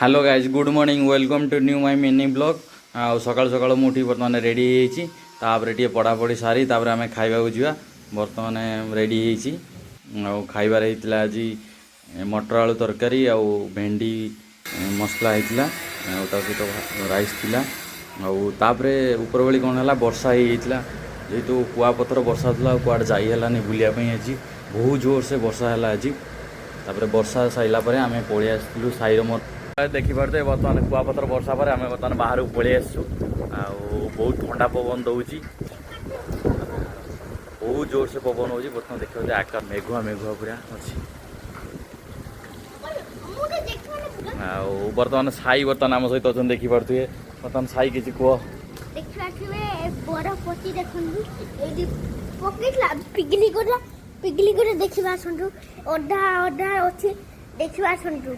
Hello guys, good morning, welcome to new my mini vlog. ଆଉ ସକାଳୁ ସକାଳୁ ମୁଁ ଉଠି ବର୍ତ୍ତମାନ ରେଡ଼ି ହେଇଯାଇଛି। ତାପରେ ଟିକେ ପଢ଼ାପଢ଼ି ସାରି ତାପରେ ଆମେ ଖାଇବାକୁ ଯିବା। ବର୍ତ୍ତମାନ ରେଡ଼ି ହେଇଛି। ଆଉ ଖାଇବାରେ ହେଇଥିଲା ଆଜି ମଟର ଆଳୁ ତରକାରୀ ଆଉ ଭେଣ୍ଡି ମସଲା ହେଇଥିଲା ଆଉ ତା ସହିତ ରାଇସ୍ ଥିଲା। ଆଉ ତାପରେ ଉପରବେଳି କ'ଣ ହେଲା, ବର୍ଷା ହେଇଯାଇଥିଲା। ଯେହେତୁ କୁଆପଥର ବର୍ଷା ଥିଲା, ଆଉ କୁଆଡ଼େ ଯାଇ ହେଲାନି ବୁଲିବା ପାଇଁ। ଆଜି ବହୁତ ଜୋରସେ ବର୍ଷା ହେଲା ଆଜି। ତାପରେ ବର୍ଷା ସରିଲା ପରେ ଆମେ ପଳେଇ ଆସିଥିଲୁ ସାଇର ମୋର। ଦେଖିପାରୁଥିବେ, ବର୍ତ୍ତମାନ କୁଆପଥର ବର୍ଷା ପରେ ଆମେ ବର୍ତ୍ତମାନ ବାହାରକୁ ପଳେଇ ଆସିଛୁ। ଆଉ ବହୁତ ଥଣ୍ଡା ପବନ ଦଉଛି, ବହୁତ ଜୋରସେ ପବନ ହେଉଛି। ବର୍ତ୍ତମାନ ଦେଖିପାରୁଥିବେ, ଆକାଶ ମେଘୁଆ ମେଘୁଆ ପୁରା ଅଛି। ଆଉ ବର୍ତ୍ତମାନ ସାଇ ବର୍ତ୍ତମାନ ଆମ ସହିତ ଅଛନ୍ତି, ଦେଖିପାରୁଥିବେ। ବର୍ତ୍ତମାନ ସାଇ, କିଛି କୁହ। ଦେଖିପାରୁଥିବେ, ବରଫ ଅଛି, ଦେଖନ୍ତୁ। ଏଇଠି ପକେଇଥିଲା, ପିଗଲି ଗଲା, ପିଗଲି ଗଲା। ଦେଖିବା ଆସନ୍ତୁ, ଅଧା ଅଧା ଅଛି, ଦେଖିବା ଆସନ୍ତୁ।